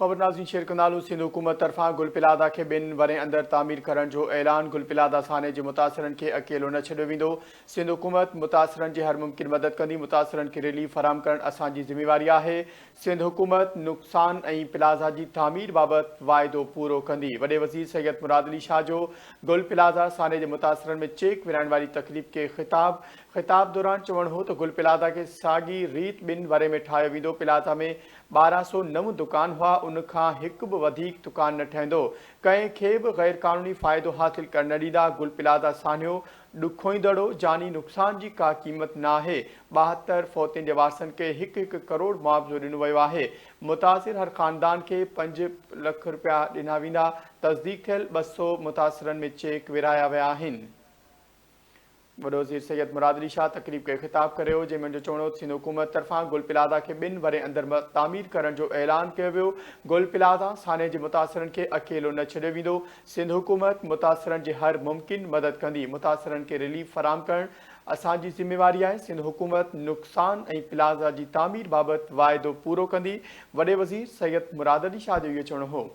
خبر ناظرين شيئر ڪندا هلون سنڌ حڪومت طرفان گل پلازا کي ٻن ورهين اندر تعمير ڪرڻ جو اعلان گل پلازا سانحي جي متاثرن کي اڪيلو نه ڇڏيو ويندو سنڌ حڪومت متاثرن جي هر ممڪن مدد ڪندي متاثرن کي رليف فراهم ڪرڻ اسان جي ذميواري آهي سنڌ حڪومت نقصان ۽ پلازا جي تعمير بابت واعدو پورو ڪندي وڏي وزير سيد مراد علي شاهه جو گل پلازا سانحي جي متاثرن ۾ چيڪ ورهائڻ واري تقريب کي خطاب خطاب دوران چوڻ هو ته گل پلازا کي ساڳي ريت ٻن ورهين ۾ ٺاهيو ويندو پلازا ۾ 1209 دڪان هئا ان کان هڪ به وڌيڪ دڪان نه ٺهندو، ڪنهن کي به غير قانوني فائدو حاصل ڪرڻ نه ڏيندا، گل پلازا سانحو ڏکوئيندڙ هو، جاني نقصان جي ڪا قيمت نه آهي، 72 فوتين جي وارثن کي هڪ هڪ ڪروڙ معاوضو ڏنو ويو آهي، متاثر هر خاندان کي پنج لک رپيا ڏنا ويندا، تصديق ٿيل 200 متاثرن ۾ چيڪ ورهايا ويا آهن. وڏو وزير سيد مراد علي شاهه تقريب کي خطاب ڪري رهيو جنهن ۾ هن جو چوڻ هو ته سنڌ حڪومت طرفان گل پلازا کي ٻن ورهين اندر تعمير ڪرڻ جو اعلان ڪيو ويو، گل پلازا سانحي جي متاثرن کي اڪيلو نه ڇڏيو ويندو، سنڌ حڪومت متاثرن جي هر ممڪن مدد ڪندي، متاثرن کي رليف فراهم ڪرڻ اسان جي ذميواري آهي، سنڌ حڪومت نقصان ۽ پلازا جي تعمير بابت واعدو پورو ڪندي، وڏي وزير سيد مراد علي شاهه جو اهو چوڻ هو.